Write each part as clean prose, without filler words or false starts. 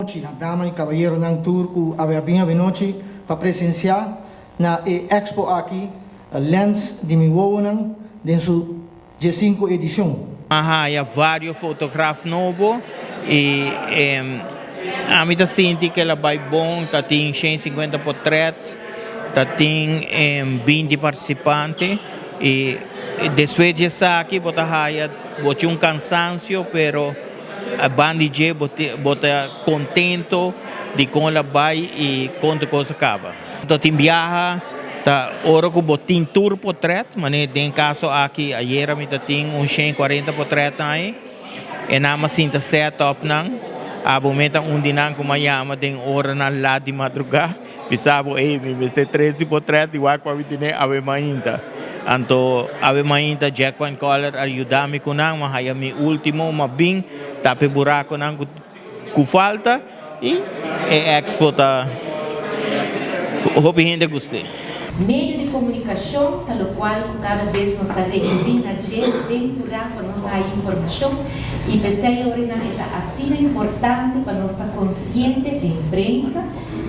nochi na dama y cabayeronan tur cu a bin anochi pa presencia na e expo aki, Lens di mi wowonan, den su 15 edicion. Haya varios fotograaf nobo y ami ta sinti cu el a bay bon, ta tin 150 portret, ta tin 20 participante y despues di esaki bo ta haya bo tin un cansancio, pero banda di dje bo ta contento di con el a bay y con tur cos a caba. Ta tin biaha ta ora cu bo tin tur portret, manera den caso aki ayera mi ta tin un 140 portret ahí e nan a sinta set up nan, abo mi ta un di nan cu mi a yama den oranan laat di madruga, bisa bo: "Ey, mi mester tres di portret y wak pa mi tene awe mainta." Anto awe mainta Jack Point Color a yuda mi cu nan, m'a haya mi ultimo, m'a bin tapa e buraconan cu falta y e expo ta hopi hende gusta. Medio di comunicacion ta locual cu cada bes nos ta recuri na dje den pura pa nos haya informacion y pesey orinan e ta asina importante pa nos ta consciente den prensa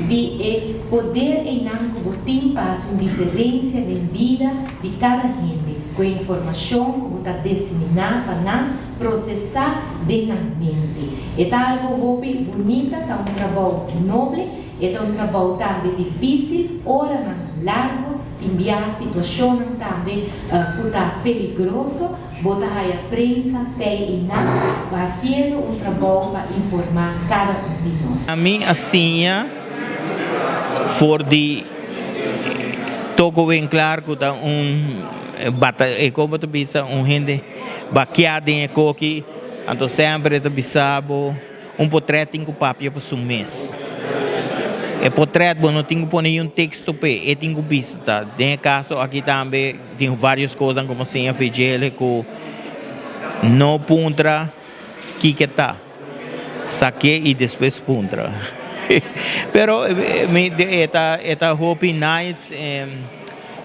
di e poder einan cu bo tin pa haci un diferencia den bida di cada hende cu e informacion cu bo ta disemina pa nan procesa den nan mente. E ta algo hopi bunita, ta un trabou noble. E ta un trabou tambe dificil, oranan largo, tin biaha situacionnan tambe cu ta peligroso, bo ta haya prensa tey y nan, haciendo un trabou pa informa cada un di nos. Ami a siña for di Toko Winklaar cu ta un bata, como ta bisa, un hende bakia den e koki, anto semper e ta bisa bo un portret tin cu papia pa su mes. E portret bo no tin cu pone un texto p'e, e tin cu bisa ta. Den e caso aki tambe tin varios cosnan como siña Fegele cu no puntra kiko ta. Saque y despues puntra. Pero mi e ta hopi nice.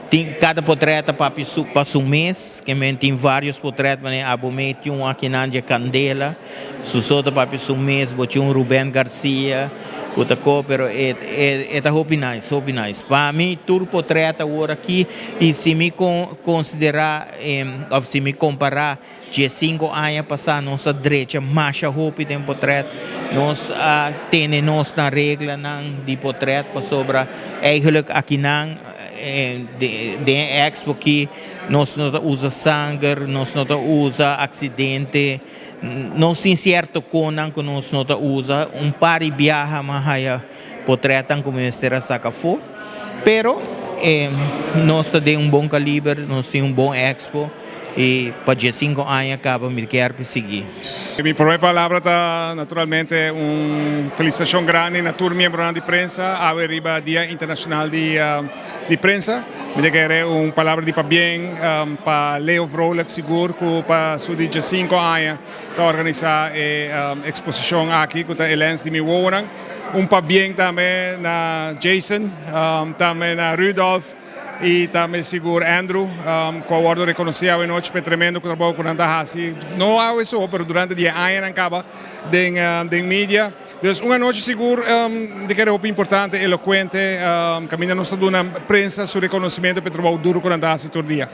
Tin cada portret ta papia pa su mes, ke men tin varios portret, manera abo me tin un akinan di candela, su so ta papia su mes, bo tin un Ruben Garcia, cu ta ko, pero e ta hopi nice, hopi nice. Pa mi tur portret awor aki y si mi considera of si mi compara 15 aña pasa, nos a drecha masha hopi den portret, nos a tene nos na reglanan di portret pasobra eigenlijk akinan den expo aki nos no ta usa sanger, nos no ta usa accidente, nos tin cierto conan cu nos no ta usa. Un par di biaha m'a haya portretnan cu mester a saca afo, pero nos ta den un bon caliber, nos tin un bon expo y pa 15 aña caba mi kier sigui. Mi prome palabra ta naturalmente un felicitacion grandi na tur miembro di prensa, awe riba Dia Internacional di Prensa. Mi kier un palabra di pabien pa Leo Vrolijk sigur cu pa su di 5 aña ta organisa e exposicion aki cu ta e Lens di mi wowonan. Un pabien tambe na Jason, tambe na Rudolf y tambe sigur Andrew, cu a wordo reconoci anochi pa tremendo trabou cu nan ta haci. No awe so, pero durante di aña caba den media. Dus un anochi sigur di cu ta importante, elocuente, caminda nos ta duna prensa su reconocimento pa trabou duro cu nan ta haci tur dia.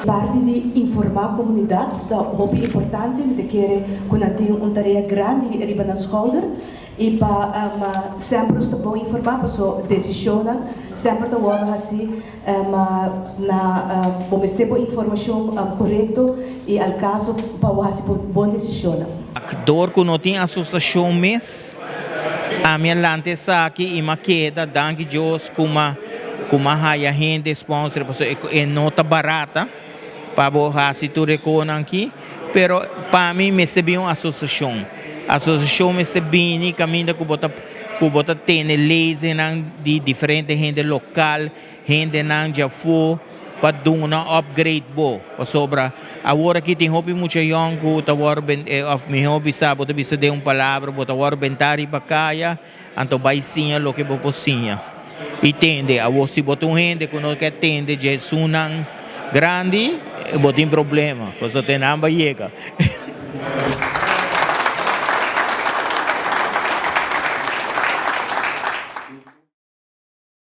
Parti di informa comunidad ta hopi importante, mi ta kere cu nan tin un tarea grandi riba nan schouder y pa semper ta bon informa paso decision semper ta wordo haci na bo mester bo informacion corecto y al caso pa haci bon decision. Door cu no tin asociacion mes, ami a lanta esaki y m'a keda, danki Dios, cu m'a haya hende sponsor, paso e no ta barata pa bo haci tur e cosnan aki, pero pa mi mester bin un asociacion. Asociacion mester bini caminda cu bo ta tene lezingnan di diferente hende local, hendenan di afo, pa duna upgrade bo pasobra awor aki tin hopi mucha yong cu ta wordo of miho bisa bo ta bisa den un palabra, bo ta wordo benta riba caya, anto bay siña loke bo por siña y tende. Awor si bo ta un hende cu no kier tende di esunnan grandi, bo tin problema pasobra te nan bay yega.